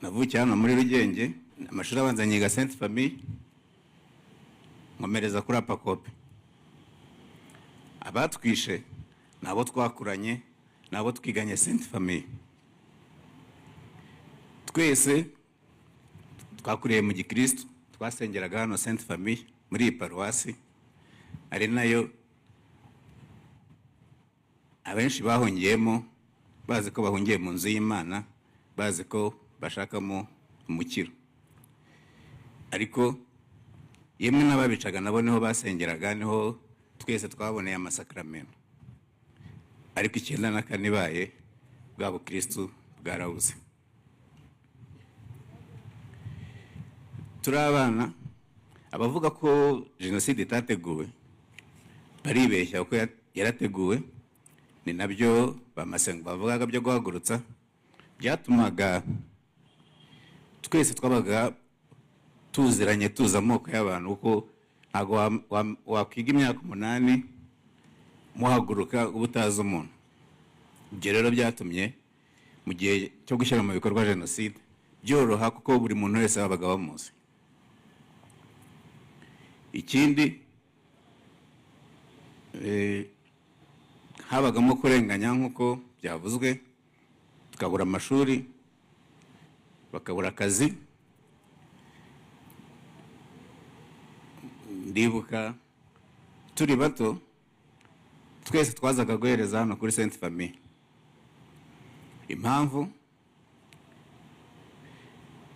Navukiye hano muri Rugenge, amashuri abanza nyiga Sainte Famille, nkomereza kuri Apacope. Abatwishe ni abo twakuranye, ni abo twiganye Sainte Famille. Twese twakuriye mu gikristo, twasengeraga hano Sainte Famille muri iyi paruwasi, ari nayo abenshi bahungiyemo, bazi ko bahungiye mu nzu y'Imana, bazi ko bashakamo umukiro. Ariko yemwe n'ababicaga nabo niho basengeraga, niho twese twaboneye amasakaramentu. Ariko 94 ibaye, bwa bukristu bwarabuze. Turi abana, abavuga ko jenoside itateguwe baribeshya, kuko yarateguwe. Ni nabyo bamasengo bavugaga byo guhagurutsa, byatumaga twese twabaga tuziranye, tuzi amoko y'abantu, kuko ntabwo wakwiga imyaka 8 muhaguruka uba utazi umuntu. Ibyo rero byatumye mu gihe cyo gushyira mu bikorwa jenoside byoroha, kuko buri muntu wese babaga bamuzi. Ikindi, habagamo kurenganya nk'uko byavuzwe, tukabura amashuri, bakabura akazi. Ndibuka turi bato twese twazaga guhereza hano kuri Sainte Famille. Impamvu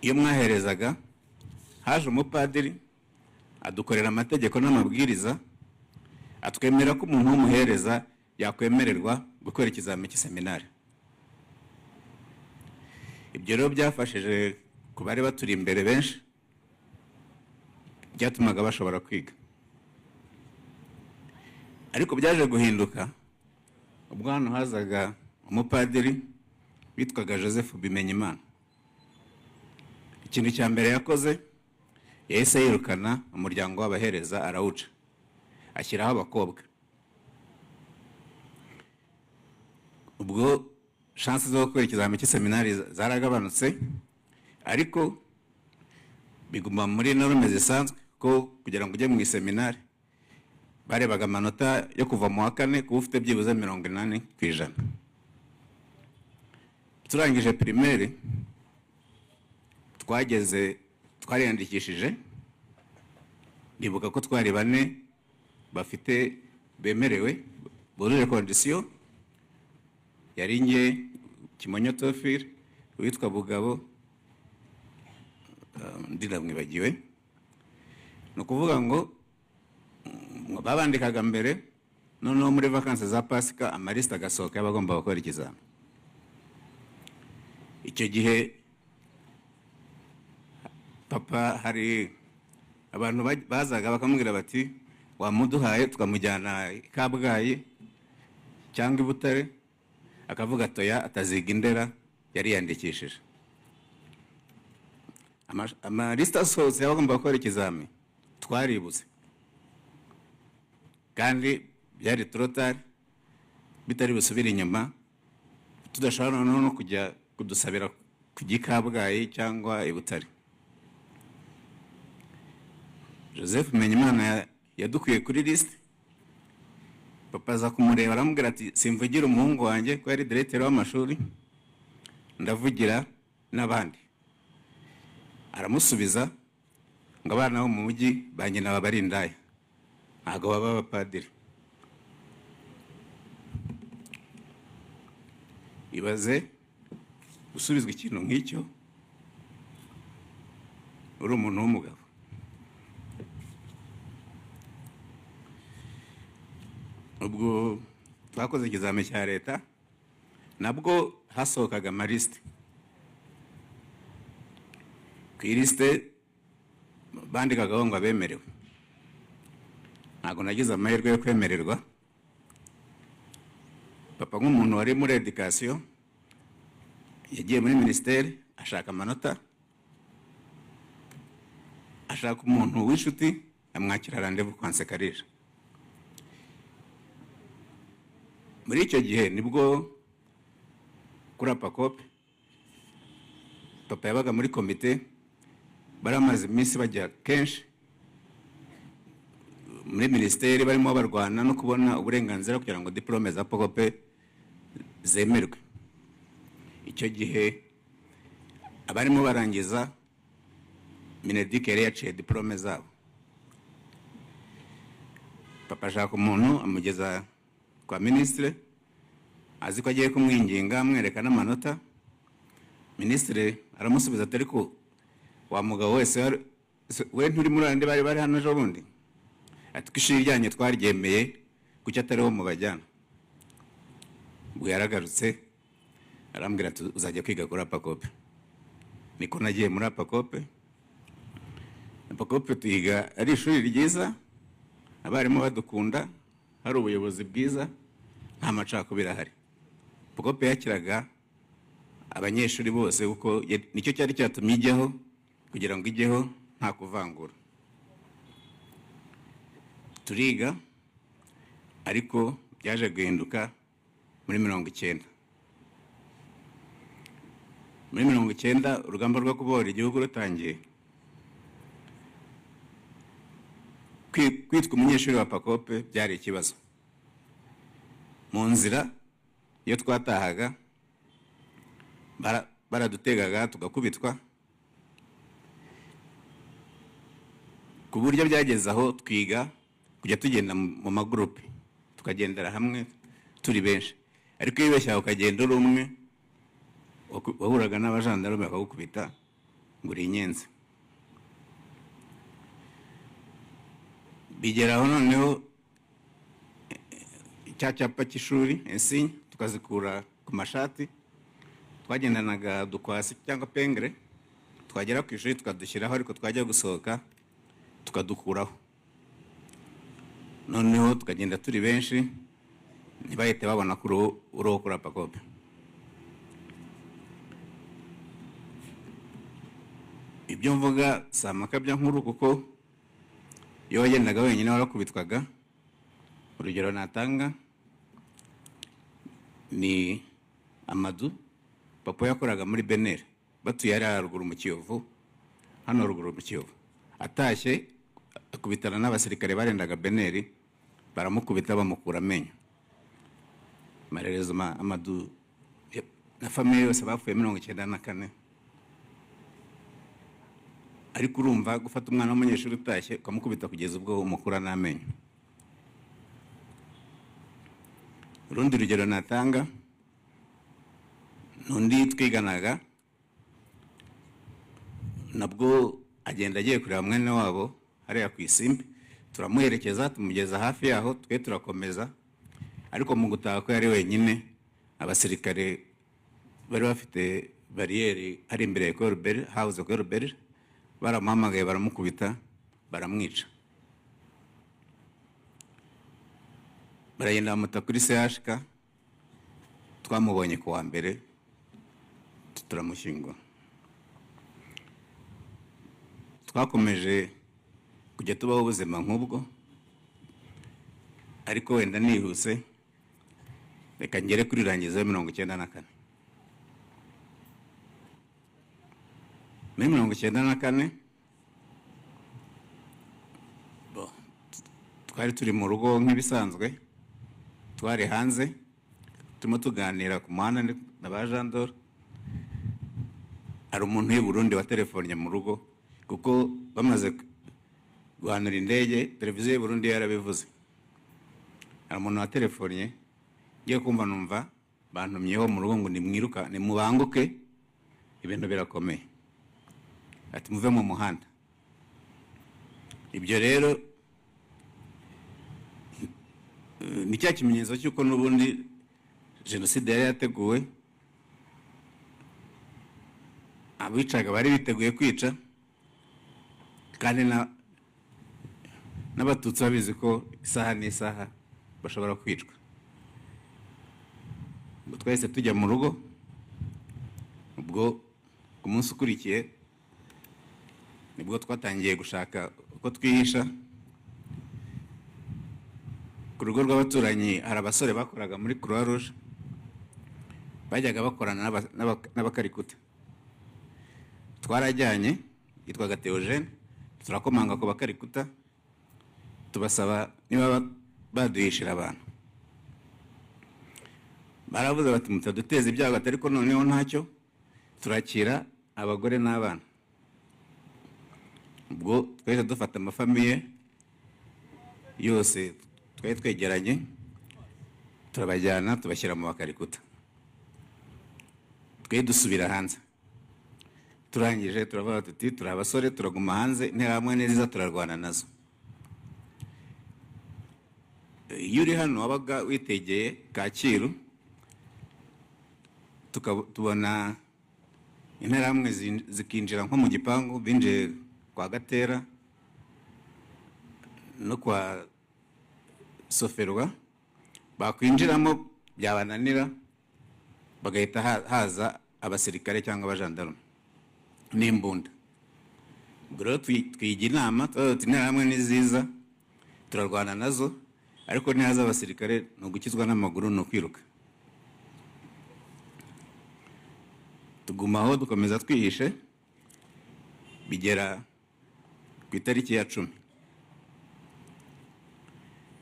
iyo mwaherezaga, haje umupadiri adukorera amategeko n'amabwiriza, atwemera ko umuntu w'umuhereza yakwemererwa gukora ikizamini cy'iseminari. Ibyo rero byafashije ku bari baturi imbere benshi, byatumaga bashobora kwiga. Ariko byaje guhinduka ubwo hano hazaga umupadiri witwaga Joseph Bimenyimana. Ikintu cya mbere yakoze, yahise yirukana umuryango w'abahereza arawuca, ashyiraho abakobwa. Ubwo shansi zo gukora ikizamini cy'iseminari zaragabanutse, ariko biguma muri norme zisanzwe, ko kugira ngo ujye mu iseminari barebaga amanota yo kuva mu wa kane kuba ufite byibuze 80%. Turangije primaire twageze twariyandikishije, ndibuka ko twari bane bafite bemerewe bujuje kondisiyo, yari nge Kimonyo Tofile, uwitwa Bugabo, ndinamwibagiwe. Ni ukuvuga ngo babandikaga mbere, noneho muri vakansi za Pasika amalisite agasohoka y'abagomba gukora ikizami. Icyo gihe papa hari abantu bazaga bakamubwira bati wamuduhaye tukamujyana i Kabgayi cyangwa i Butare, akavuga atoya ataziga Indera, yariyandikishije. Amalisite asohotse y'abagomba gukora ikizami twaributse, kandi byari torotari bitari busubire inyuma, tudashobora noneho no kujya kudusabira kujya i Kabgayi cyangwa i Butare. Joseph Bimenyimana yadukuye kuri lisite, papa aza kumureba aramubwira ati simvugira umuhungu wanjye ko yari diregiteri w'amashuri, ndavugira n'abandi. Aramusubiza ngo abana bo mu mujyi ba nyina baba ari indaya, ntabwo baba abapadiri. Ibaze gusubizwa ikintu nk'icyo uri umuntu w'umugabo. Ubwo twakoze ikizami cya leta, nabwo hasohokaga amalisite. Ku ilisite bandikagaho ngo abemerewe. Ntabwo nagize amahirwe yo kwemererwa. Papa nk'umuntu wari muri edikasiyo yagiye muri minisiteri ashaka amanota, ashaka umuntu w'inshuti amwakira randevu kwa Nsekarije. Muri icyo gihe nibwo kuri Apacope Papa yabaga muri komite, bari bamaze iminsi bajya kenshi muri minisiteri, barimo barwana no kubona uburenganzira kugira ngo diporome za Apacope zemerwe. Icyo gihe abarimo barangiza, MINEDUC yari yaciye diporome zabo. Papa ashaka umuntu amugeza kwa minisitiri, azi ko agiye kumwinginga amwereka n'amanota. Minisitiri aramusubiza ati: "Ariko wa mugabo wese we, nturi muri bandi bari bari hano ejo bundi?" Ati: "Ko ishuri ryanyu twaryemeye, kuki atariho mubajyana?" Ubwo yaragarutse arambwira ati: "Uzajya kwiga kuri Apacope." Niko nagiye muri Apacope. Apacope tuyiga ari ishuri ryiza, abarimu badukunda, hari ubuyobozi bwiza, nta macakubiri ahari. Apacope yakiraga abanyeshuri bose, kuko nicyo cyari cyatumye ijyaho, kugira ngo ijyeho nta kuvangura. Turiga, ariko byaje guhinduka muri 90. Muri 90, urugamba rwo kubohora igihugu rutangiye, kwitwa umunyeshuri wa Apacope byari ikibazo. Mu nzira iyo twatahaga, baradutegaga tugakubitwa, ku buryo byageze aho twiga kujya tugenda mu magurupe, tukagendera hamwe turi benshi. Ariko iyo wibeshyaga ukagenda uri umwe, wahuraga n'abajandarume bakagukubita ngo uri inyenzi. Bigeraho noneho cya cyapa cy'ishuri, insigne, tukazikura ku mashati. Twagendanaga dukwasi cyangwa pengere, twagera ku ishuri tukadushyiraho, ariko twajya gusohoka tukadukuraho. Noneho tukagenda turi benshi, ntibahite babona ko uri uwo kuri Apacope. Ibyo mvuga si amakabya nkuru, kuko iyo wagendaga wenyine warakubitwaga. Urugero natanga ni Amadu. Papa yakoraga muri BNR, batuye hariya haruguru mu Kiyovu, hano ruguru mu Kiyovu. Atashye akubitana n'abasirikare barendaga BNR, baramukubita bamukura amenyo. Amaherezo Amadu na famille yose bapfuye 94. Ariko urumva gufata umwana w'umunyeshuri utashye ukamukubita kugeza ubwo umukura n'amenyo. Urundi rugero natanga n'undi twiganaga, nabwo agenda agiye kureba mwene wabo hariya ku Isimbi, turamuherekeza tumugeza hafi yaho, twe turakomeza. Ariko mu gutaha ko yari wenyine, abasirikare bari bafite bariyeri hari imbere ya Ecole Belge, house Ecole Belge, baramuhamagaye, baramukubita, baramwica, baragenda bamuta kuri CHK. Twamubonye ku wa mbere, turamushyingura. Twakomeje kujya tubaho ubuzima nk'ubwo, ariko wenda nihuse, reka ngere kuri rangiza ya 94. Muri 94 twari turi mu rugo nk'ibisanzwe, twari hanze turimo tuganira ku muhanda na ba Jean d'Or. Hari umuntu w'i Burundi waterefonnye mu rugo, kuko bamaze guhanura indege televiziyo y'u Burundi yarabivuze. Hari umuntu waterefonnye, ngiye kumva numva bantumyeho mu rugo ngo nimwiruka, nimubanguke, ibintu birakomeye, ati muve mu muhanda. Ibyo rero ni cya kimenyetso cy'uko n'ubundi jenoside yari yateguwe, abicaga bari biteguye kwica, kandi n'Abatutsi babizi ko isaha n'isaha bashobora kwicwa. Ubwo twahise tujya mu rugo. Ubwo ku munsi ukurikiye nibwo twatangiye gushaka uko twihisha. Ku rugo rw'abaturanyi hari abasore bakoraga muri Croix Rouge, bajyaga bakorana n'abakarikuta. Twarajyanye, yitwaga Theogene, turakomanga ku bakarikuta, tubasaba niba baduhishira abantu. Baravuze bati mutaduteza ibyago, ariko noneho ntacyo, turakira abagore n'abana. Ubwo twahise dufata amafamiye yose twari twegeranye, turabajyana tubashyira mu bakarikuta, twe dusubira hanze. Turangije turavuga tuti turi abasore, turaguma hanze, interahamwe nziza turarwana nazo. Iyo uri hano wabaga witegeye Kacyiru, tubona interahamwe zikinjira nko mu gipangu, binjiye kwa Gatera no kwa Soferwa, bakwinjiramo byabananira bagahita haza abasirikare cyangwa abajandarume n'imbunda. Ubwo rero twiga inama, tuti interahamwe ni nziza turarwana nazo, ariko nihaza abasirikare ni ugukizwa n'amaguru, ni ukwiruka. Tugumaho dukomeza twihishe, bigera ku itariki ya 10.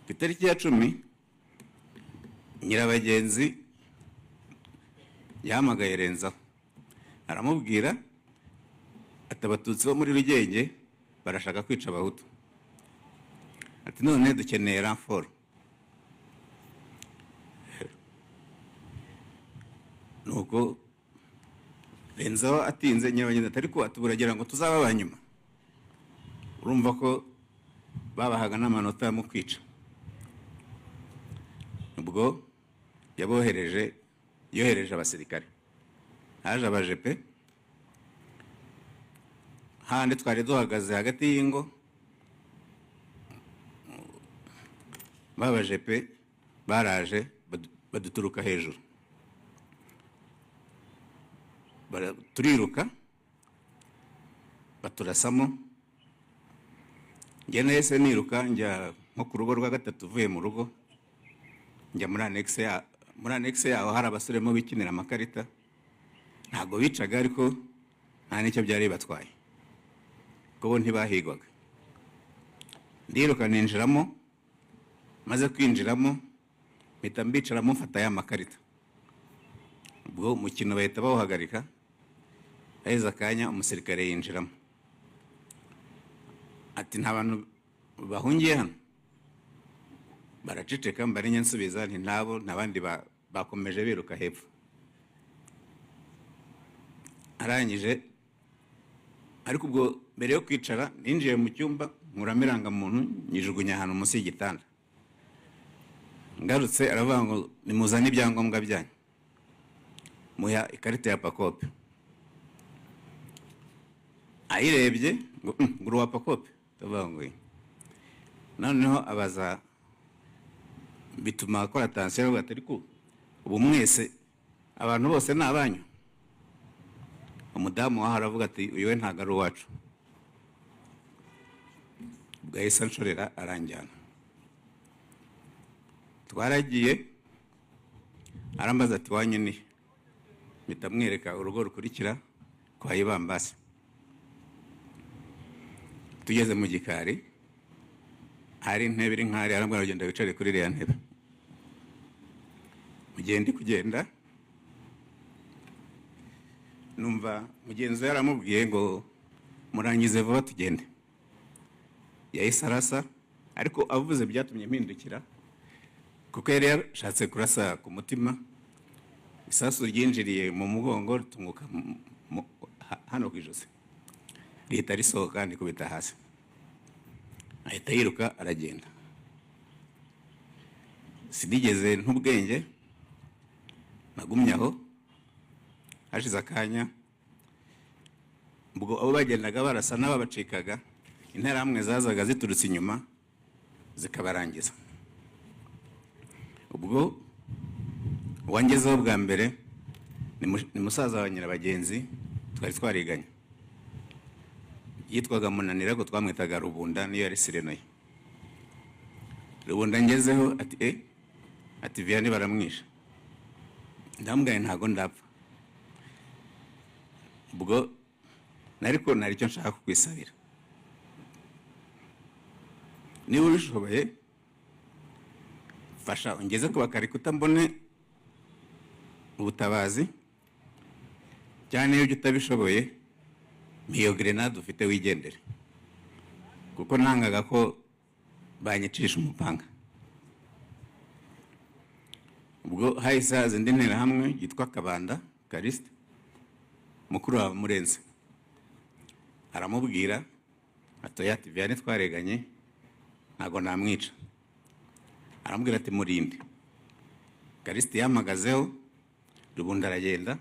Ku itariki ya 10 Nyirabagenzi yahamagaye Renzaho, aramubwira ati abatutsi bo muri Rugenge barashaka kwica abahutu, ati none dukeneye renfort. Nuko Renzaho atinze, Nyirabagenzi ati ariko atuburagira ngo tuzaba abanyuma. Urumva ko babahaga n'amanota mu kwica. Ubwo yohereje abasirikare, haje abajepe, handi twari duhagaze hagati y'ingo, babajepe baraje baduturuka hejuru, turiruka baturasamo. Njye nahise niruka njya nko ku rugo rwa gatatu uvuye mu rugo, njya muri annexe ya, muri annexe yaho hari abasore mo bikinira amakarita, ntabwo bicaga ariko nta n'icyo byari bibatwaye kuko bo ntibahigwaga. Ndiruka ninjiramo, maze kwinjiramo mpita mbicaramo mfata ya makarita. Ubwo umukino bahita bawuhagarika, haheze akanya umusirikare yinjiramo ati nta bantu bahungiye hano. Baraceceka, mbarinya nsubiza nti ntabo, nta bandi bakomeje biruka hepfo. Arangije, ariko ubwo mbere yo kwicara ninjiye mu cyumba nkuramo irangamuntu nyijugunya ahantu munsi y'igitanda. Ngarutse aravuga ngo nimuzane ibyangombwa byanyu, muha ikarita ya pakope. Ayirebye ngo nguru wa pakope, ndavuga ngo iyi. Noneho abaza, bituma akora tansiyo, aravuga ati ariko ubu mwese abantu bose ni abanyu. Umudamu waho aravuga ati uyu we ntabwo ari uwacu. Ubwo yahise anshorera aranjyana. Twaragiye, arambaza ati wanyu ni? Mpita mwereka urugo rukurikira kwa Ibambasi. Tugeze mu gikari hari intebe iri nk'ahari, arambwira ngo genda wicare kuri iriya ntebe. Mu gihe ndi kugenda numva mugenzi we yaramubwiye ngo murangize vuba tugende. Yahise arasa, ariko avuze byatumye mpindukira kuko yari yashatse kurasa ku mutima. Isasu ryinjiriye mu mugongo ritunguka hano ku ijosi, rihita risohoka rikubita hasi, ahita yiruka aragenda. Sinigeze ntubwenge, nagumye aho. Hashize akanya ubwo abo bagendaga barasa n'ababacikaga, interahamwe zazaga ziturutse inyuma zikabarangiza. Ubwo uwangezeho bwa mbere ni musaza wa Nyirabagenzi twari twariganye, yitwaga Munanira ariko twamwitaga Rubunda, niyo yari sireno ye. Rubunda ngezeho ati ati Vianney baramwishe. Ndamubwira ntago ndapfa. Ubwo Ariko nari icyo nshaka kukwisabira, niba ubishoboye fasha ungeze ku bakarikuta mbone ubutabazi, cyane iyo utabishoboye iyo grenade ufite wigendere, kuko nangaga ko banyicisha umupanga. Ubwo hahise haza indi nterahamwe yitwa Kabanda Callixte, mukuru wa Murenzi, aramubwira ati: "Ati Vianney twareganye, ntabwo namwica." Aramubwira ati: "Murinde." Callixte yampagazeho, Rubunda aragenda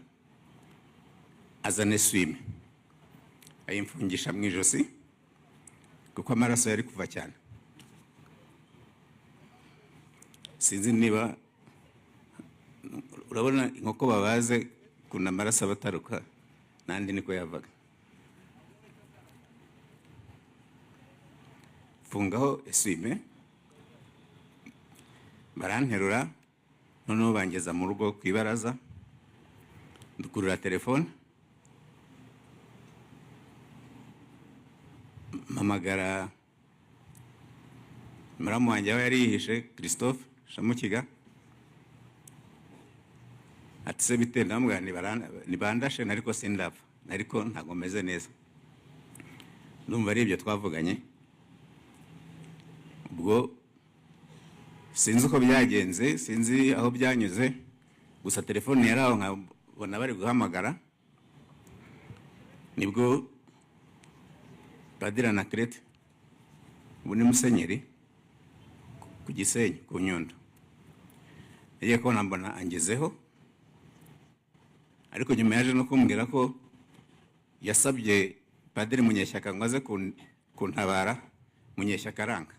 azana essuie-main, ayimfungisha mu ijosi kuko amaraso yari kuva cyane. Sinzi niba urabona inkoko babaze ukuntu amaraso aba ataruka, n'andi niko yavaga. Fungaho essuie-main, baranterura, noneho bangeza mu rugo ku ibaraza, dukurura telefone, mpamagara muramu wanjye aho yari yihishe, Christophe Shamukiga, ati: "Se bite?" Ndamubwira nibandashe, ariko sindapfa, ariko ntabwo meze neza. Ndumva ari ibyo twavuganye. Ubwo sinzi uko byagenze, sinzi aho byanyuze, gusa telefone yari aho nkabona bari guhamagara. Nibwo Padiri Anaclet, ubu ni musenyeri ku Gisenyi ku Nyundo, yagiye kubona mbona angezeho. Ariko nyuma yaje no kumbwira ko yasabye Padiri Munyeshyaka ngo aze kuntabara, Munyeshyaka aranga,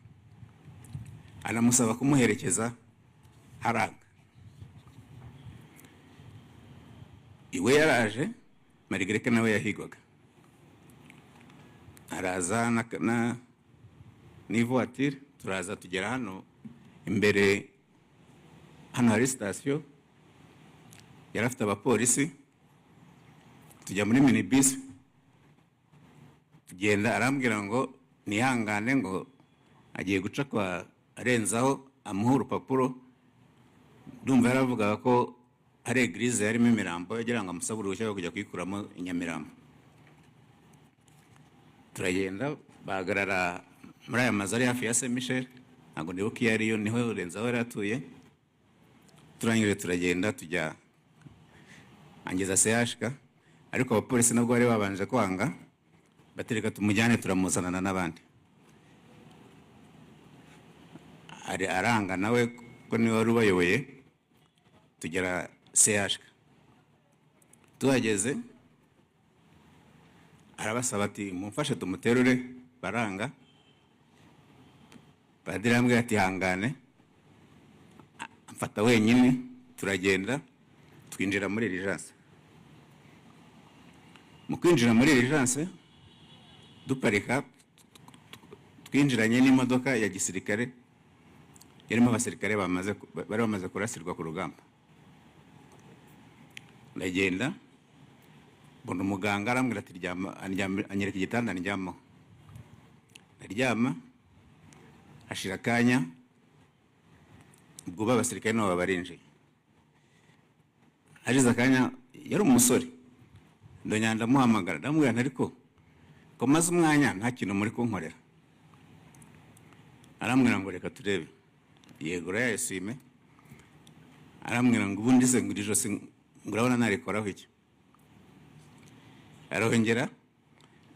anamusaba kumuherekeza haranga. Iwe yaraje, Marigareke nawe yahigwaga, araza n'ivoiture, turaza tugera hano imbere, hano hari sitasiyo, yari afite abapolisi, tujya muri minibisi tugenda. Arambwira ngo nihangane, ngo agiye guca kwa arenzaho amuha urupapuro. Ndumva yaravugaga ko ari église yarimo imirambo, yagira ngo amusabe uruhushya rwo kujya kuyikuramo i Nyamirambo. Turagenda, bahagarara muri aya mazu ari hafi ya Saint Michel, ntabwo ndibuka iyo ariyo, niho Renzaho yari atuye. Turangije turagenda tujya angeza CHK, ariko abapolisi nabwo bari babanje kwanga, batereka tumujyane turamuzanana n'abandi. Ari aranga nawe ko niwe wari ubayoboye. Tugera CHK, tuhageze arabasaba ati: "Mumfashe tumuterure." Baranga. Padiri arambwira ati: "Hangane." Amfata wenyine, turagenda twinjira muri urgence. Mu kwinjira muri urgence, duparika, twinjiranye n'imodoka ya gisirikare yarimo abasirikare bari bamaze kurasirwa ku rugamba. Ndagenda mbona umuganga, arambwira ati: "Ryama." Anyereka igitanda ndyamaho, ndaryama. Hashira akanya, ubwo abasirikare nabo barinjiye. Hashize akanya, yari umusore, ndongera ndamuhamagara, ndamubwira nti: "Ariko ko maze umwanya nta kintu muri kunkorera?" Arambwira ngo: "Reka turebe." Yegura ya essuie-main, arambwira ngo: "Ubundi se ngo iri josi ngo urabona narikoraho iki?" Arongera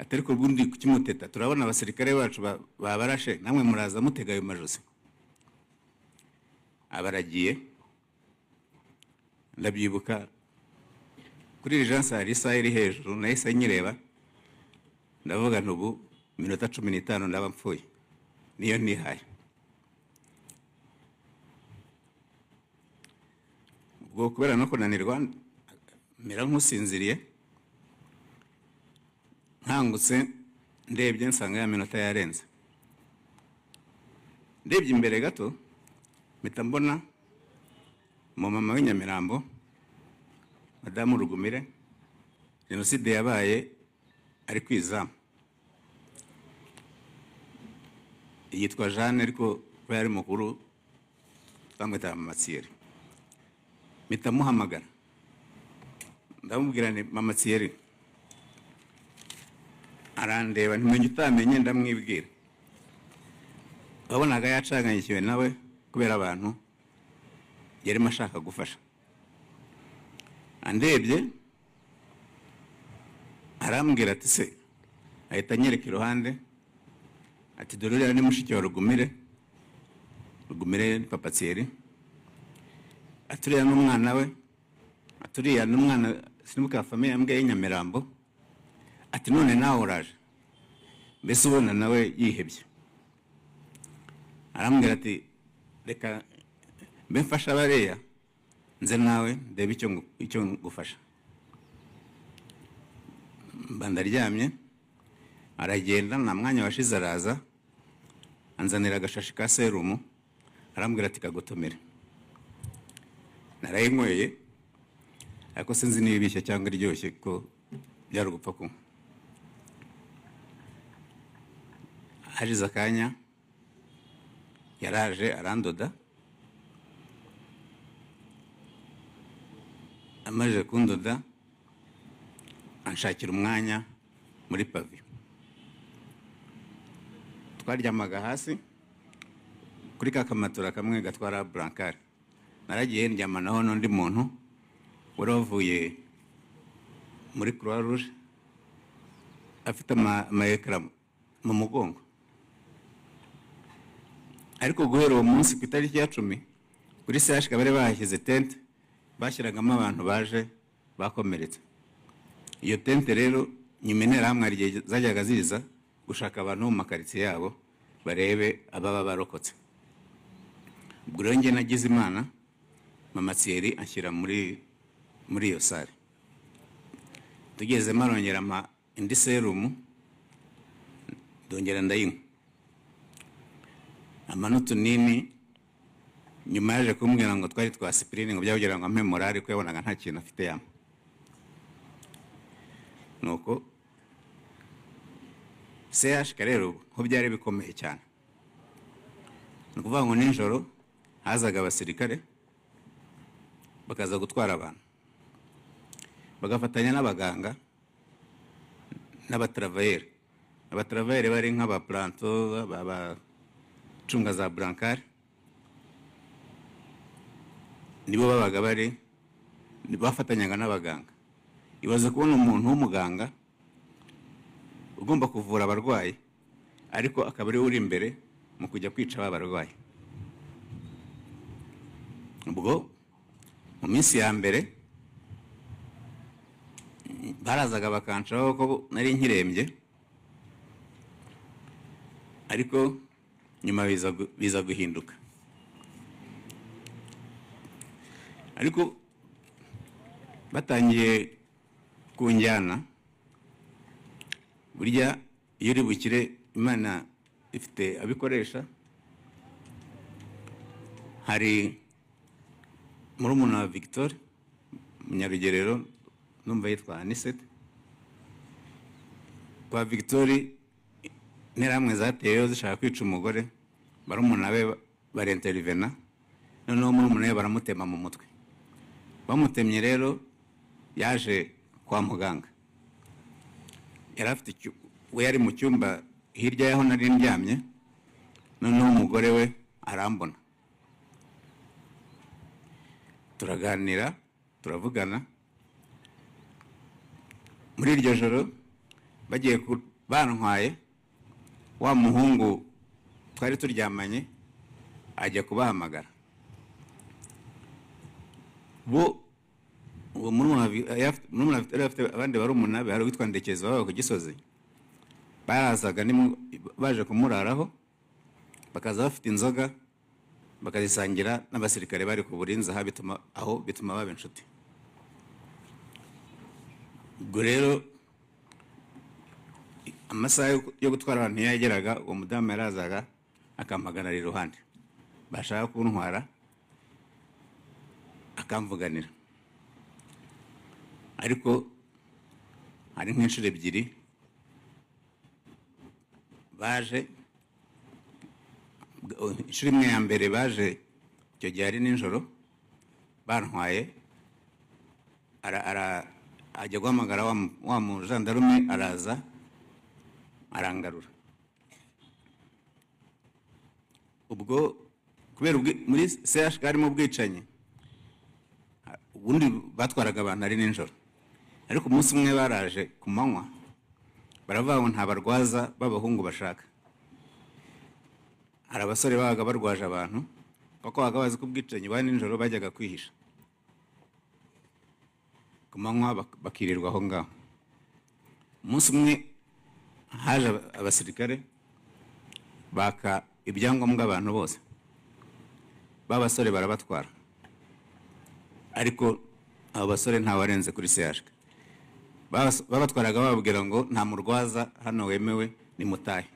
ati: "Ariko ubundi kukimuteta, turabona abasirikare bacu babarashe, namwe muraza mutega ayo majosi." Abaragiye. Ndabyibuka kuri urgence hari isaha iri hejuru, nahise nyireba, ndavuga nti: "Ubu iminota 15 ndaba mpfuye, niyo nihaye." Ubwo kubera no kunanirwa mera nk'usinziriye, nkangutse ndebye nsanga ya minota yarenze. Ndebye imbere gato mpita mbona umumama w'inyamirambo, Madamu Rugumire. Jenoside yabaye Ari kwizamu, yitwa Jeanne, ariko kuba yari mukuru twamwitaga Mama Thierry. Mpita muhamagara, ndamubwira ni Mama Thierry. Arandeba, ntimenye utamenye, ndamwibwira. Wabonaga yacanganyikiwe nawe kubera abantu yarimo ashaka gufasha. Andebye arambwira ati se, ahita anyereka iruhande ati: "Dore uriya ni mushiki wa Rugumire." Rugumire ni Papa Thierry. Ati: "Uriya ni umwana we." Ati: "Uriya ni umwana sinibuka famille yambwiye y'i Nyamirambo." Ati: "None nawe uraje." Mbese ubona nawe yihebye. Arambwira ati: "Reka mbe mfasha bariya, nze nawe ndebe icyo ngufasha." Mba ndaryamye. Aragenda, nta mwanya washize araza, anzanira agashashi ka serumu, arambwira ati: "Kagotomere." Narayinyweye, ariko sinzi niba ibishya cyangwa iryoshye, ko byari ugupfa kunywa. Hashize akanya yaraje arandoda. Amaze kundoda anshakira umwanya muri pavillon. Twaryamaga hasi kuri ka kamatora kamwe gatwara brancard. Naragiye ndyamanaho n'undi muntu wari wavuye muri Croix Rouge, afite ama écran mu mugongo. Ariko guhera uwo munsi ku itariki ya 10, kuri CHK bari bahashyize tente bashyiragamo abantu baje bakomeretse. Iyo tente rero nyuma Interahamwe hari igihe zajyaga ziza gushaka abantu bo mu makaritsiye yabo, barebe ababa barokotse. Ubwo rero njye nagize Imana, Mama Thierry anshyira muri iyo salle. Tugezemo arongera ampa indi serumu, ndongera ndayinywa, ampa n'utunini. Nyuma yaje kumbwira ngo twari twa aspirine, ngo byakugira ngo ampe morale, ko yabonaga nta kintu afite yampa. Nuko CHK rero ho byari bikomeye cyane. Ni ukuvuga ngo nijoro hazaga abasirikare bakaza gutwara abantu, bagafatanya n'abaganga n'abatravayeri. Abatravayeri bari nk'abapuranto, abacunga za brancard, nibo babaga bari bafatanyaga n'abaganga. Ibaze kubona umuntu w'umuganga ugomba kuvura abarwayi, ariko akaba ariwe uri imbere mu kujya kwica ba barwayi. Ubwo mu minsi ya mbere barazaga bakancaho ko nari nkirembye, ariko nyuma biza guhinduka. Ariko batangiye kunjyana, burya iyo uri bukire Imana ifite abikoresha. Hari murumuna wa Victor Munyarugerero, numva yitwa Anisete. Kwa Victor Interahamwe zateyeyo zishaka kwica umugore, barumuna be barenterivena, noneho murumuna we baramutema mu mutwe. Bamutemye rero yaje kwa muganga, yari afite, we yari mu cyumba hirya y'aho nari ndyamye. Noneho umugore we arambona, turaganira, turavugana. Muri iryo joro bagiye bantwaye, wa muhungu twari turyamanye ajya kubahamagara. Bo uwo murumuna yari afite abandi barumuna be, hari uwitwa Ndekezi wabaga ku Gisozi. Barazaga baje kumuraraho, bakaza bafite inzoga bakazisangira n'abasirikare bari ku burinzi aha, bituma aho bituma baba inshuti. Ubwo rero amasaha yo gutwara abantu iyo yageraga, uwo mudamu yarazaga akampagarara iruhande, bashaka kuntwara akamvuganira. Ariko hari nk'inshuro ebyiri Baje inshuro imwe ya mbere, baje icyo gihe ari nijoro, bantwaye, ajya guhamagara wa mujandarume, araza arangarura. Ubwo kubera muri CHK harimo ubwicanyi, ubundi batwaraga abantu ari nijoro, ariko umunsi umwe baraje ku manywa, baravuga ngo nta barwaza b'abahungu bashaka. Hari abasore babaga barwaje abantu, kuko babaga bazi ko ubwicanyi ba nijoro bajyaga kwihisha, ku manywa bakirirwa aho ngaho. Umunsi umwe haje abasirikare, baka ibyangombwa abantu bose, b'abasore barabatwara, ariko abo basore ntawarenze kuri CHK. Babatwaraga bababwira ngo nta murwaza hano wemewe, ni mutahe,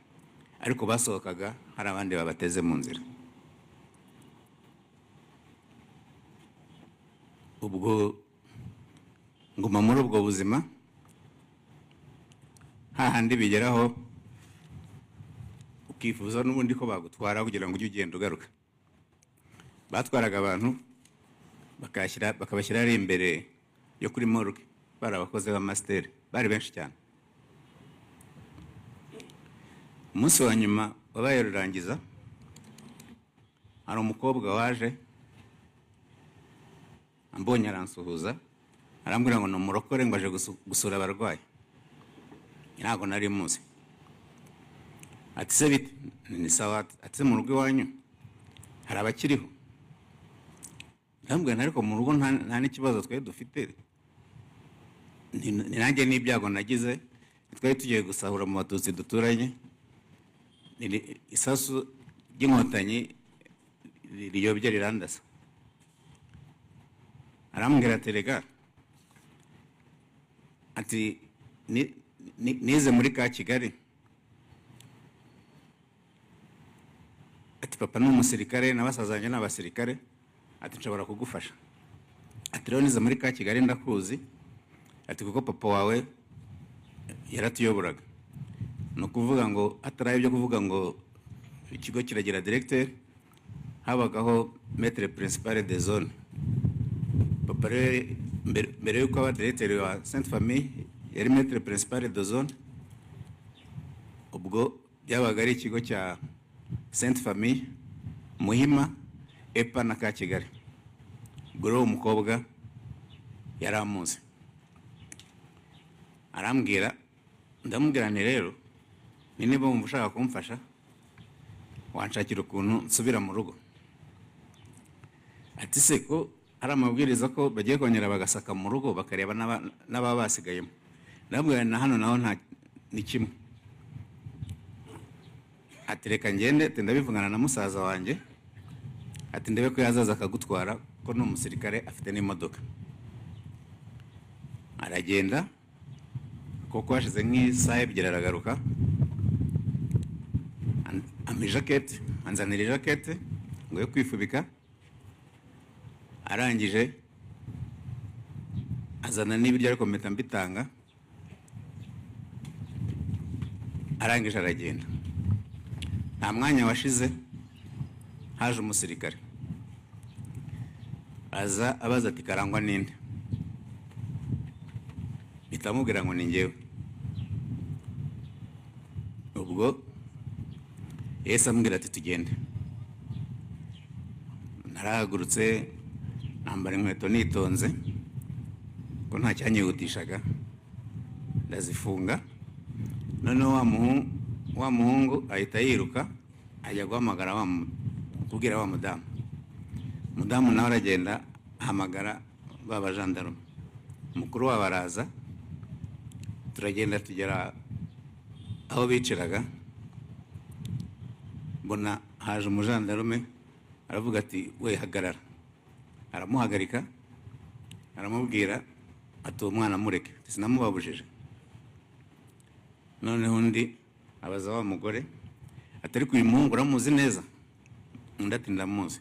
ariko basohokaga hari abandi babateze mu nzira. Ubwo nguma muri ubwo buzima, hahandi bigeraho ukifuza n'ubundi ko bagutwara kugira ngo ujye ugenda ugaruka. Batwaraga abantu bakabashyira ari imbere yo kuri morgue, bari abakozi b'amasiteri, bari benshi cyane. Umunsi wa nyuma wabaye rurangiza, hari umukobwa waje ambonye aransuhuza, arambwira ngo ni umurokore, ngo aje gusura abarwayi. Ntabwo nari muzi. Ati se bite? Ni sawa. Ati se mu rugo iwanyu hari abakiriho? Ndamubwira nti ariko mu rugo nta n'ikibazo twari dufite, ni nanjye n'ibyago nagize, twari tugiye gusahura mu batutsi duturanye, isasu ry'inkotanyi riyobye rirandasa. Arambwira ati rega, ati nize muri ka Kigali, ati papa ni umusirikare na basaza banjye ni abasirikare, ati nshobora kugufasha, ati rero nize muri ka Kigali ndakuzi, ati kuko papa wawe yaratuyoboraga. Ni ukuvuga ngo atari ibyo kuvuga ngo ikigo kiragira directeur, habagaho maître principal de zone. Papa rero mbere y'uko aba directeur wa Sainte Famille yari maître principal de zone. Ubwo byabaga ari ikigo cya Sainte Famille, Muhima, EPA na ka Kigali. Ubwo rero umukobwa yari amuzi, arambwira, ndamubwira nti rero ni niba wumva ushaka kumfasha wanshakira ukuntu nsubira mu rugo. Ati se ko hari amabwiriza ko bagiye kongera bagasaka mu rugo bakareba n'ababa basigayemo? Ndamubwira na hano naho nta ni kimwe. Ati reka ngende, ati ndabivugana na musaza wanjye, ati ndebe ko yazaza akagutwara ko ni umusirikare afite n'imodoka. Aragenda, kuko hashize nk'isaha ebyiri aragaruka, ampa ijakete, anzanira ijakete ngo yo kwifubika, arangije azana n'ibiryo ariko mpita mbitanga, arangije aragenda. Nta mwanya washize haje umusirikare, aza abaza ati Karangwa ninde? Mpita mubwira ngo ni njyewe. Ubwo Yesu ambwira ati tugende. Narahagurutse nambara inkweto nitonze ko nta cyanyihutishaga, ndazifunga. Noneho wa muhungu ahita yiruka ajya guhamagara kubwira wa mudamu. Mudamu nawe aragenda ahamagara ba bajandarume, mukuru wabo araza, turagenda tugera aho biciraga, mbona haje umujandarume aravuga ati we hagarara. Aramuhagarika aramubwira ati uwo mwana mureke, sinamubabujije. Noneho undi abaza wa mugore ati ariko uyu muhungu uramuzi neza? Undi ati ndamuzi.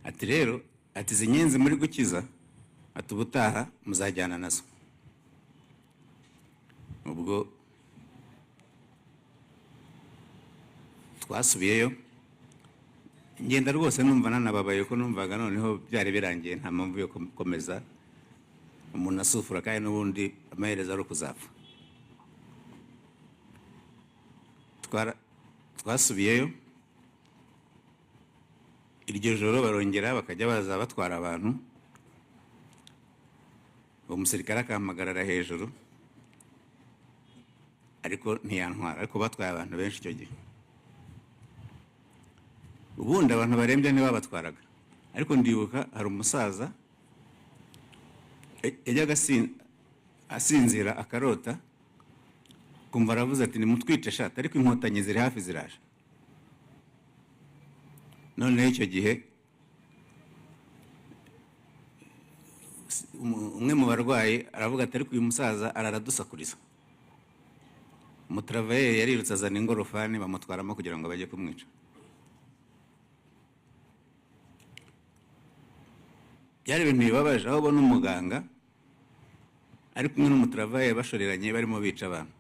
Ati rero, ati izi nyenzi muri gukiza, ati ubutaha muzajyana nazo. Ubwo Twasubiyeyo, ngenda rwose numva nanababaye, ko numvaga noneho byari birangiye, nta mpamvu yo gukomeza umuntu asufura, kandi n'ubundi amaherezo ari ukuzapfa. Twasubiyeyo iryo joro, barongera bakajya baza batwara abantu. Uwo musirikare akampamagarara hejuru, ariko ntiyantwara. Ariko batwaye abantu benshi icyo gihe. Ubundi abantu barembye ntibabatwaraga, ariko ndibuka hari umusaza yajyaga asinzira akarota, kumva aravuze ati: "Nimutwice shati, ariko Inkotanyi ziri hafi, ziraje." Noneho icyo gihe umwe mu barwayi aravuga ati: "Ariko uyu musaza araradusakuriza." Umuturavayeri yarirutse azana ingorofani, bamutwaramo kugira ngo bajye kumwica. Byari ibintu bibabaje, aho ubona umuganga ari kumwe n'umuturavayeri bashoreranye, barimo bica abantu.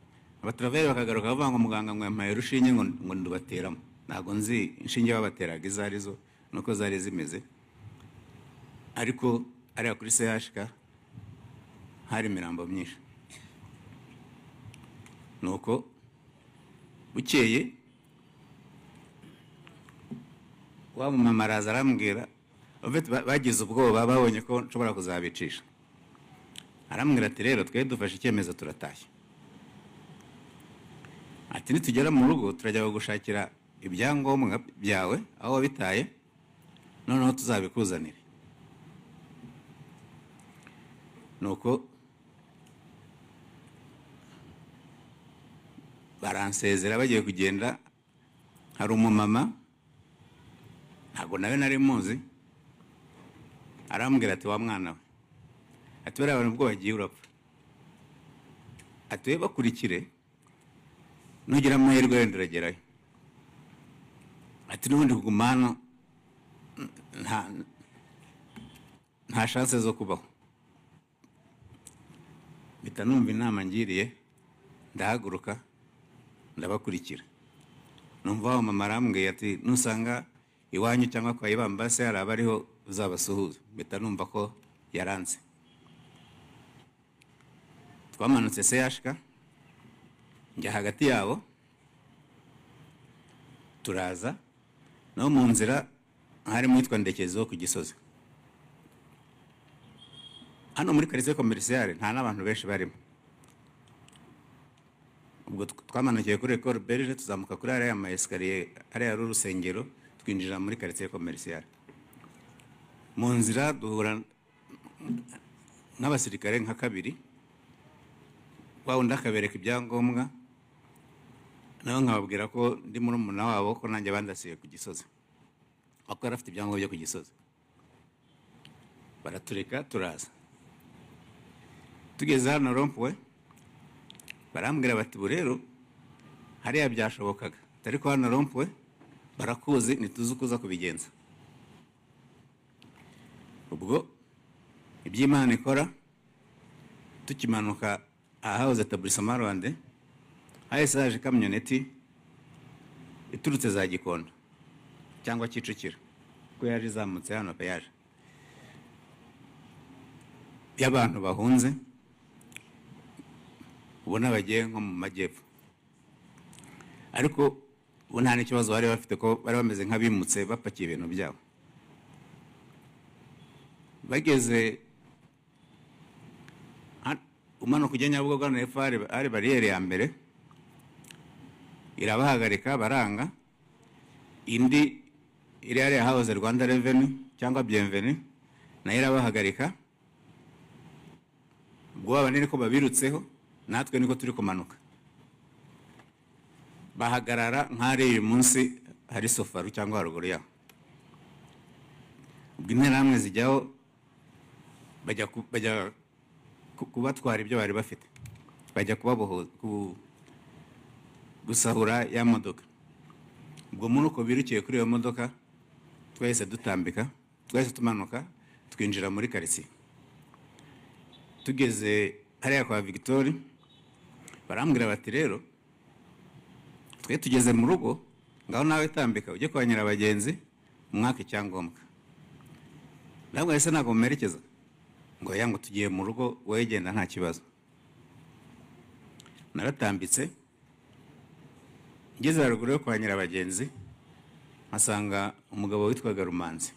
Abaturavayeri bakagaruka bavuga ngo muganga ngo yampaye urushinge, ngo ndubateramo. Ntabwo nzi inshinge babateraga izo arizo nuko zari zimeze, ariko ariya kuri CHK hari imirambo myinshi. Nuko bukeye wa mumama araza arambwira, bagize ubwoba babonye ko nshobora kuzabicisha. Arambwira ati: "Rero twe dufashe icyemezo, turatashye." Ati: "Nitugera mu rugo turajya kugushakira ibyangombwa byawe aho wabitaye, noneho tuzabikuzanire." Nuko baransezera, bagiye kugenda hari umumama, ntabwo nawe nari muzi, arambwira ati: "Wa mwana we," ati, "bariya bantu ubwo bagiye urapfa," ati, "we bakurikire, nugira amahirwe wenda uragerayo," ati, "n'ubundi kuguma hano nta chance zo kubaho." Mpita numva inama ngiriye, ndahaguruka ndabakurikira. Numva wa mama arambwiye ati: "Nusanga iwanyu cyangwa kwa Ibambase hari abariho, uzabasuhuza." Mpita numva ko yaranze. Twamanutse CHK, njya hagati yabo, turaza no mu nzira harimo uwitwa Ndekezi wo ku Gisozi. Hano muri quartier commercial nta n'abantu benshi barimo. Ubwo twamanukiye kuri Ecole Belge, tuzamuka kuri ariya ma escalier, hariya hari urusengero, twinjira muri quartier commercial. Mu nzira duhura n'abasirikare nka kabiri, wa wundi akabereka ibyangombwa, nawe nkababwira ko ndi murumuna wabo, ko nanjye bandasiye ku Gisozi, kuko yari afite ibyangombwa byo ku Gisozi. Baratureka turaza. Tugeze hano rond-point, barambwira bati: "Ubu rero hariya byashobokaga, ariko hano rond-point barakuzi, ntituzi uko uza kubigenza." Ubwo iby'Imana ikora, tukimanuka ahahoze Établissement Rwandais, hahise haje kamyoneti iturutse za Gikondo cyangwa Kicukiro, kuko yaje izamutse hano péage, y'abantu bahunze, ubona bagiye nko mu majyepfo, ariko ubu nta n'ikibazo bari bafite, ko bari bameze nk'abimutse bapakiye ibintu byabo. Bageze umanuka ujya Nyabugogo hano hepfo, hari bariyeri ya mbere irabahagarika, baranga. Indi iri hariya hahoze Rwanda Revenue cyangwa Bienvenue, nayo irabahagarika. Ubwo baba niko babirutseho, natwe niko turi kumanuka, bahagarara nk'ahari uyu munsi hari Sofaru cyangwa haruguru yaho. Ubwo Interahamwe zijyaho, bajya kubatwara ibyo bari bafite, bajya kubabohoza, gusahura ya modoka. Ubwo muri uko birukiye kuri iyo modoka, twahise dutambika, twahise tumanuka, twinjira muri karitsiye. Tugeze hariya kwa Victoire, barambwira bati: "Rero twe tugeze mu rugo." Ngaho nawe tambika ujye kwa Nyirabagenzi umwaka icyangombwa. Ndabwo ese ntabwo mumerekeza? Ngo ya, ngo tugiye mu rugo, wowe genda nta kibazo. Naratambitse ngeze haruguru yo kwa Nyirabagenzi, mpasanga umugabo witwaga Rumanzi.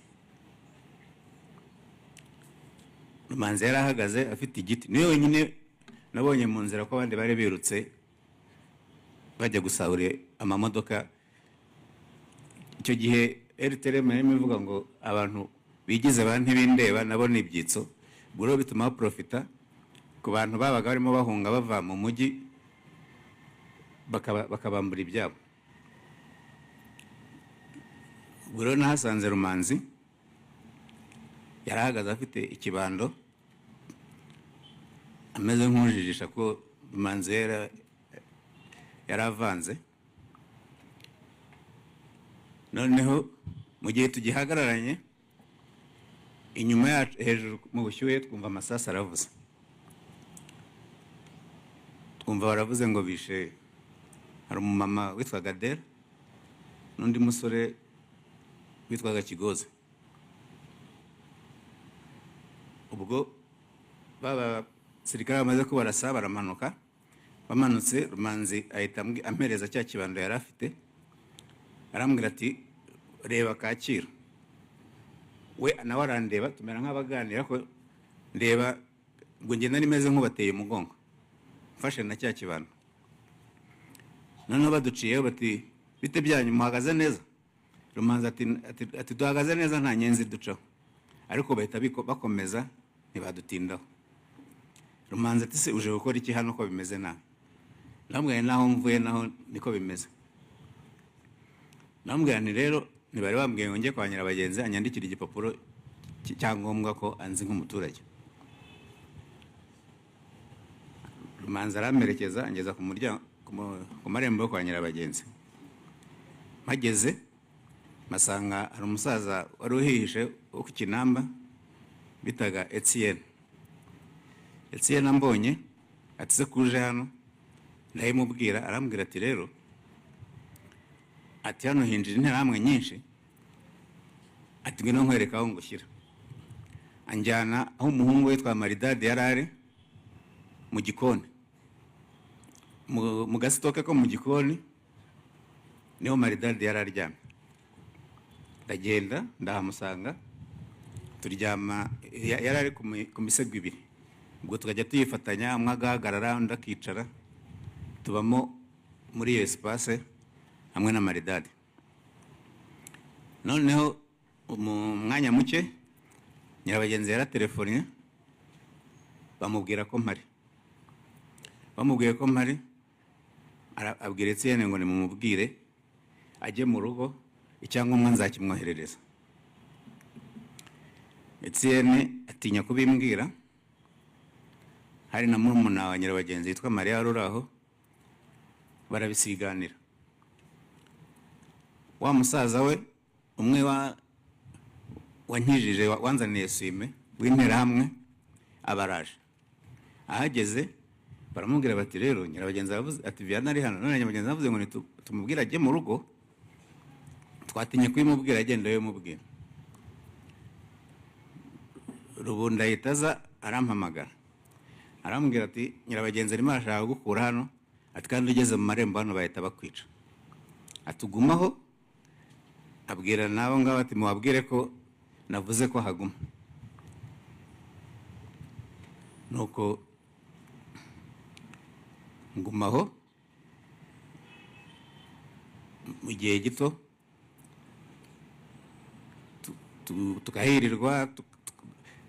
Rumanzi yari ahagaze afite igiti, niwe wenyine nabonye mu nzira ko abandi bari birutse bajya gusahura amamodoka. Icyo gihe RTLM yarimo ivuga ngo abantu bigize ba ntibindeba nabo ni ibyitso, ubwo rero bituma baprofita ku bantu babaga barimo bahunga bava mu mujyi bakabambura ibyabo. Ubwo rero nahasanze Rumanzi yarahagaze afite ikibando ameze nk'ujijisha ko Rumanzi yaravanze. Noneho mu gihe tugihagararanye inyuma yacu hejuru mu bushyuhe twumva amasasu aravuze, twumva baravuze ngo bishe, hari umumama witwaga Adele n'undi musore witwaga Kigozi. Ubwo baba basirikare bamaze kubarasa baramanuka, bamanutse Rumanzi ahita ampereza cya kibando yari afite, arambwira ati reba Kacyiru. We nawe arandeba tumera nk'abaganira ko ndeba ngo ngenda nimeze nk'ubateye umugongo mfashe na cya kibando. Noneho baduciyeho bati bite byanyu muhagaze neza? Rumanzi ati duhagaze neza nta nyenzi ducaho, ariko bahita bakomeza ntibadutindaho. Rumanzi ati se uje gukora iki hano ko bimeze nabi? Namubwiye naho mvuye naho niko bimeze. Namubwiye nti rero ntibari bambwiye ngo njye kwa Nyirabagenzi anyandikire igipapuro cyangombwa ko anzi nk'umuturage. Rumanzi aramperekeza angeza ku muryango, ku marembo yo kwa Nyirabagenzi. Mpageze masanga hari umusaza wari uhihishe wo ku Kinamba bitaga Etienne. Etienne ambonye ati se kuje hano? Ndabimubwira, arambwira ati rero ati hano hinjira interahamwe nyinshi, ati ngwino nkwereka aho ngushyira. Anjyana aho umuhungu witwa Maridadi yari ari mu gikoni, mu gasitoke ko mu gikoni niho Maridadi yari aryamye. Ndagenda ndahamusanga, turyama, yari ari ku misego ibiri, ubwo tukajya tuyifatanya, umwe agahagarara undi akicara, tubamo muri iyo espace hamwe na Maridadi. Noneho mu mwanya muke Nyirabagenzi yaratelefonnye bamubwira ko mpari. Bamubwiye ko mpari, abwira Etienne ngo nimumubwire ajye mu rugo, icyangombwa nzakimwoherereza. Etienne atinya kubimbwira, hari na murumuna wa Nyirabagenzi witwa Mariya wari uri aho, barabisiganira. Wa musaza we umwe wankijije wanzaniye sime w'interahamwe abaraje. Ahageze baramubwira bati rero Nyirabagenzi aravuze ati Vianney ari hano, none Nyirabagenzi aravuze ngo tumubwire ajye mu rugo, twatinye kubimubwira agenda yamubwira. Rubunda ahita aza arampamagara arambwira ati Nyirabagenzi arimo arashaka kugukura hano, ati kandi ugeze mu marembo hano bahita bakwica. Atugumaho, abwira nabo ngabo ati mubabwire ko navuze ko haguma. Nuko ngumaho mu gihe gito tukahirirwa,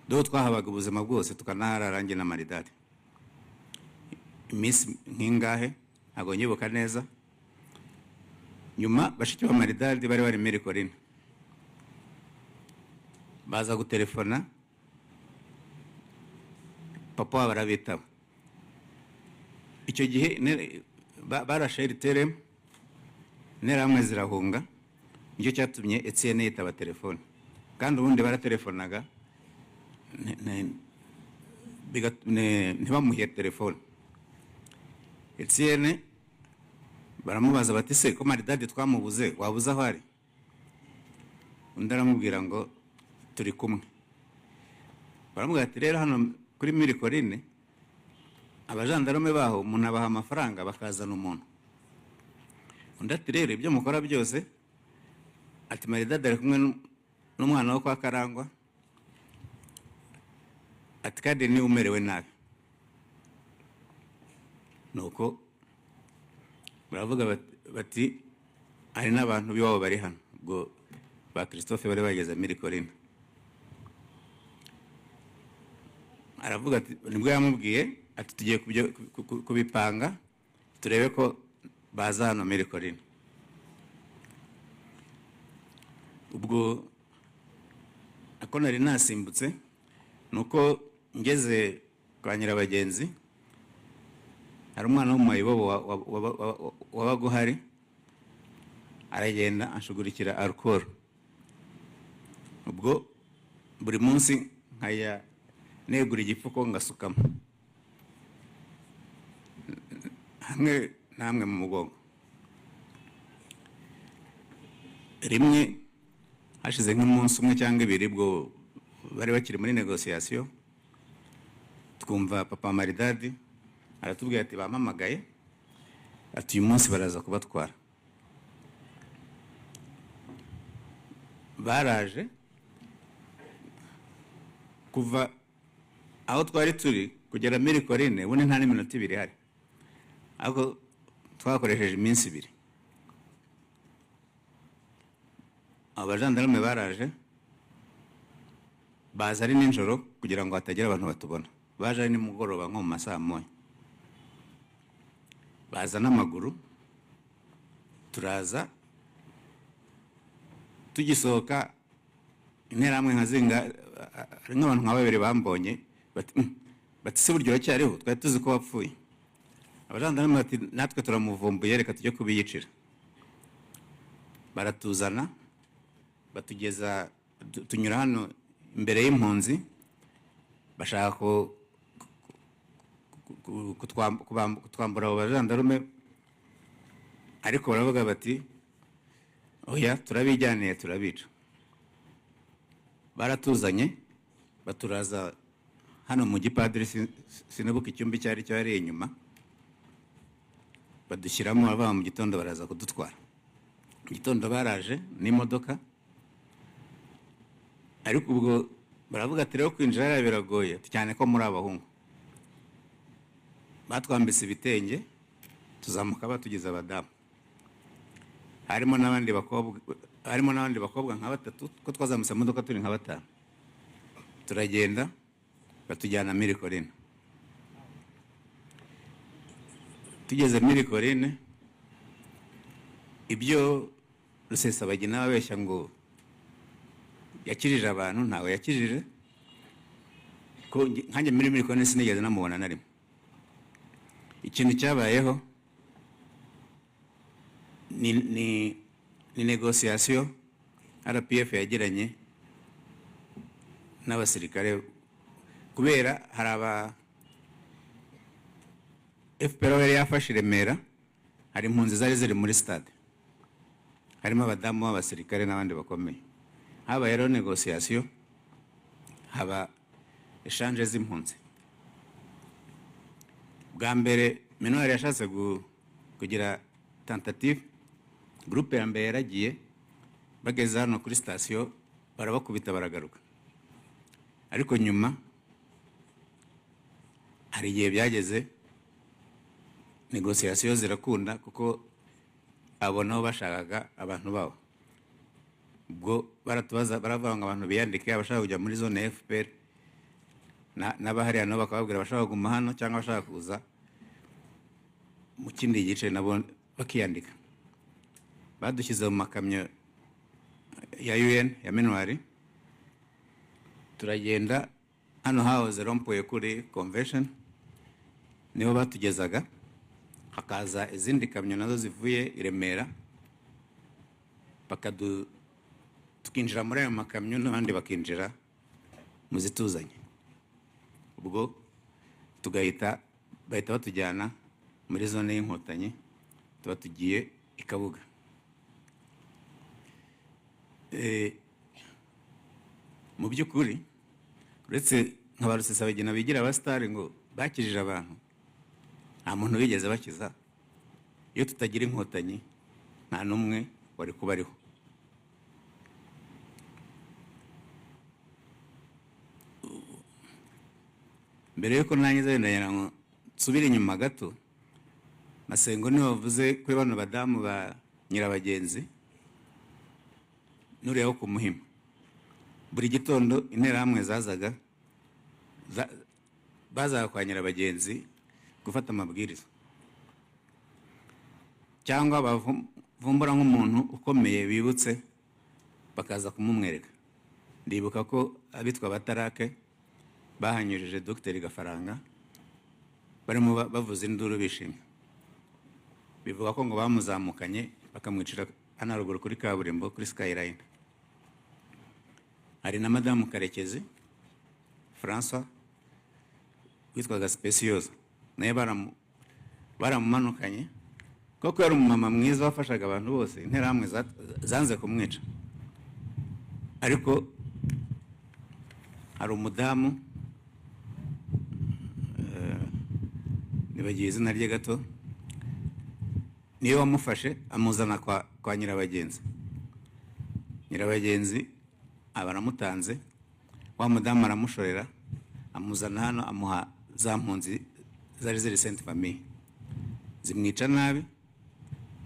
do twahabaga ubuzima bwose, tukanaharara njye na Maridadi iminsi nk'ingahe ntabwo nyibuka neza. Nyuma bashiki ba Maridadi bari bari muri Corine baza gutelefona papa wabo arabitaba. Icyo gihe barashe RTLM, interahamwe zirahunga, nicyo cyatumye Etienne yitaba telefone, kandi ubundi baratelefonaga ntibamuhe telefone. Etienne Baramubaza bati: "Se ko Maridadi twamubuze, wabuze aho ari?" Undi aramubwira ngo: "Turi kumwe." Baramubwira ati: "Rero hano kuri Mille Collines, abajandarume baho umuntu abaha amafaranga bakazana umuntu." Undi ati: "Rero ibyo mukora byose," ati, "Maridadi ari kumwe n'umwana wo kwa Karangwa," ati, "kandi niwe umerewe nabi." Nuko baravuga bati hari n'abantu b'iwabo bari hano. Ubwo ba Christophe bari bageze Mille Collines. Aravuga ati, nibwo yamubwiye ati: "Tugiye kubipanga, turebe ko baza hano Mille Collines." Ubwo ako nari nasimbutse, nuko ngeze kwa Nyirabagenzi, hari umwana wo mu mayibobo wabaga uhari, aragenda anshugurikira alcool. Ubwo buri munsi nkajya negura igipfuko ngasukamo hamwe namwe mu mugongo. Rimwe hashize nk'umunsi umwe cyangwa ibiri, ubwo bari bakiri muri negosiyasiyo, twumva papa Maridadi aratubwira ati: "Bampamagaye," ati, "uyu munsi baraza kubatwara." Baraje kuva aho twari turi kugera Mille Collines, ubundi nta n'iminota ibiri ihari, ariko twakoresheje iminsi ibiri. Abajandarume baraje, baza ari nijoro kugira ngo hatagira abantu batubona. Baje ari nimugoroba nko mu masaha moya, baza n'amaguru. Turaza, tugisohoka, interahamwe nka zinga, hari nk'abantu nka babiri bambonye bati: "Se burya uracyariho? Twari tuzi ko wapfuye." Abajandarume bati: "Natwe turamuvumbuye, reka tujye kubiyicira." Baratuzana, batugeza, tunyura hano imbere y'impunzi, bashaka kutwambura abo bajandarume, ariko baravuga bati: "Oya, turabijyaniye, turabica." Baratuzanye, baturaza hano mu gipadiri, sinibuka icyumba icyo ari cyo, hariya inyuma, badushyiramo. Bava mu gitondo baraza kudutwara. Mu gitondo baraje n'imodoka, ariko ubwo baravuga ati: "Rero kwinjira hariya biragoye cyane ko muri abahungu." Batwambitse ibitenge, tuzamuka batugize abadamu. Harimo n'abandi bakobwa nka batatu, ko twazamutse mu modoka turi nka batanu. Turagenda, batujyana Mille Collines. Tugeze Mille Collines, ibyo Rusesabagina ababeshya ngo yakijije abantu, ntawe yakijije, ko nkanjye muri Mille Collines sinigeze namubona na rimwe. Ikintu cyabayeho ni negosiyasiyo RPF yagiranye n'abasirikare, kubera hari aba FPR yari yafashe i Remera, hari impunzi zari ziri muri stade, harimo abadamu b'abasirikare n'abandi bakomeye. Habaye rero negosiyasiyo, haba échange z'impunzi. Bwa mbere MINUAR yashatse kugira tentative, groupe ya mbere yaragiye, bageze hano kuri sitasiyo barabakubita, baragaruka. Ariko nyuma hari igihe byageze, negosiyasiyo zirakunda, kuko abo nabo bashakaga abantu babo. Ubwo baratubaza, baravuga ngo abantu biyandike abashaka kujya muri zone ya FPR, n'abahariya nabo bakababwira abashaka kuguma hano cyangwa abashaka kuza mu kindi gice nabo bakiyandika. Badushyize mu makamyo ya UN ya MINUAR, turagenda hano hahoze rond-point kuri convention, niho batugezaga, hakaza izindi kamyo nazo zivuye i Remera, tukinjira muri ayo makamyo, n'abandi bakinjira mu zituzanye. Ubwo bahita batujyana muri zone y'Inkotanyi. Tuba tugiye i Kabuga. Mu by'ukuri uretse nka ba Rusesabagina bigira abasitari ngo bakijije abantu, nta muntu bigeze bakiza. Iyo tutagira Inkotanyi nta n'umwe wari kuba ariho. Mbere yuko nangiza wenda ngira ngo nsubire inyuma gato, Masengo niwe wavuze kuri bano badamu ba Nyirabagenzi n'uriya wo ku Muhima. Buri gitondo interahamwe zazaga bazaga kwa Nyirabagenzi gufata amabwiriza, cyangwa bavumbura nk'umuntu ukomeye bibutse bakaza kumumwereka. Ndibuka ko abitwa Batarake bahanyujije Dogiteri Gafaranga barimo bavuza induru bishimye, bivuga ko ngo bamuzamukanye bakamwicira hano haruguru kuri kaburimbo kuri Skyline. Hari na Madamu Karekezi François witwaga Speciosa, nawe baramumanukanye kuko yari umumama mwiza wafashaga abantu bose. Interahamwe zanze kumwica, ariko hari umudamu nibagiye izina rye gato, niwe wamufashe amuzana kwa Nyirabagenzi. Nyirabagenzi aba aramutanze, wa mudamu aramushorera amuzana hano, amuha za mpunzi zari ziri Sainte Famille, zimwica nabi,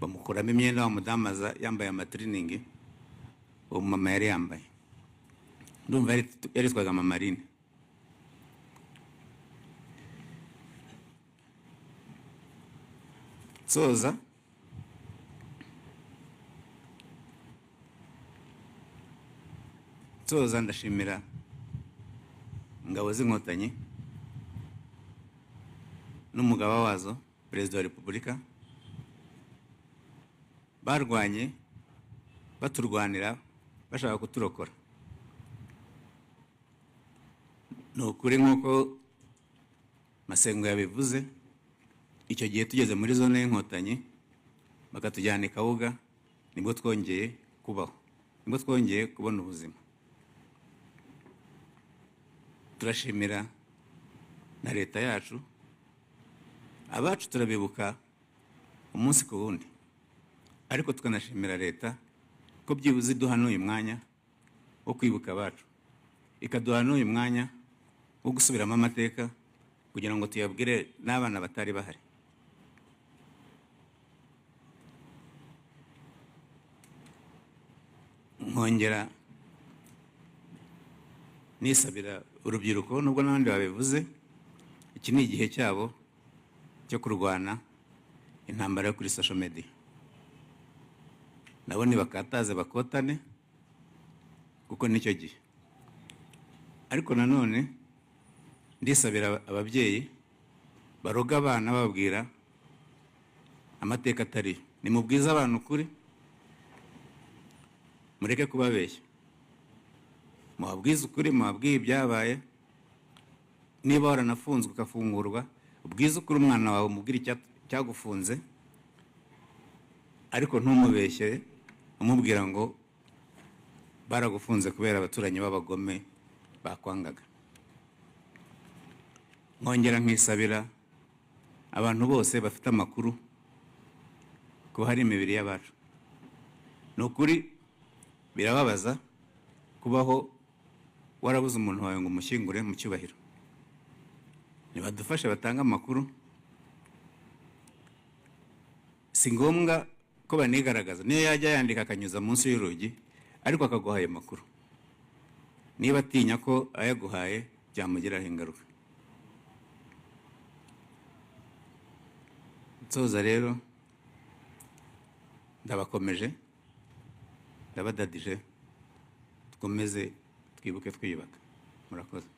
bamukuramo imyenda. Wa mudamu aza yambaye amatiriningi uwo mama yari yambaye, ndumva yaritwaga Mama Marine. Nsoza ndashimira ingabo z'Inkotanyi n'umugaba wazo Perezida wa Repubulika, barwanye baturwanira bashaka kuturokora. Ni ukuri nk'uko Masengo yabivuze, icyo gihe tugeze muri zone y'Inkotanyi bakatujyana i Kabuga, nibwo twongeye kubaho, nibwo twongeye kubona ubuzima. Turashimira na leta yacu, abacu turabibuka umunsi ku wundi, ariko tukanashimira leta ko byibuze iduha n'uyu mwanya wo kwibuka abacu, ikaduha n'uyu mwanya wo gusubiramo amateka kugira ngo tuyabwire n'abana batari bahari. Nkongera nisabira urubyiruko, nubwo n'abandi babivuze, iki ni igihe cyabo cyo kurwana intambara yo kuri social media. Nabo nibakataze bakotane kuko nicyo gihe. Ariko nanone ndisabira ababyeyi baroga abana bababwira amateka atari, nimubwize abana ukuri, mureke kubabeshya, mubabwize ukuri, mubabwiye ibyabaye. Niba waranafunzwe ukafungurwa, ubwize ukuri umwana wawe, umubwire icyagufunze, ariko ntumubeshye umubwira ngo baragufunze kubera abaturanyi b'abagome bakwangaga. Nkongera nkisabira abantu bose bafite amakuru ko hari imibiri y'abacu. Ni ukuri birababaza kubaho warabuze umuntu wawe ngo umushyingure mu cyubahiro. Nibadufashe batange amakuru, si ngombwa ko banigaragaza, niyo yajya yandika akanyuza munsi y'urugi, ariko akaguha ayo makuru. Niba atinya ko ayaguhaye byamugiraho ingaruka. Nsoza rero ndabakomeje, ndabadadije, dukomeze twibuke twiyubaka. Murakoze.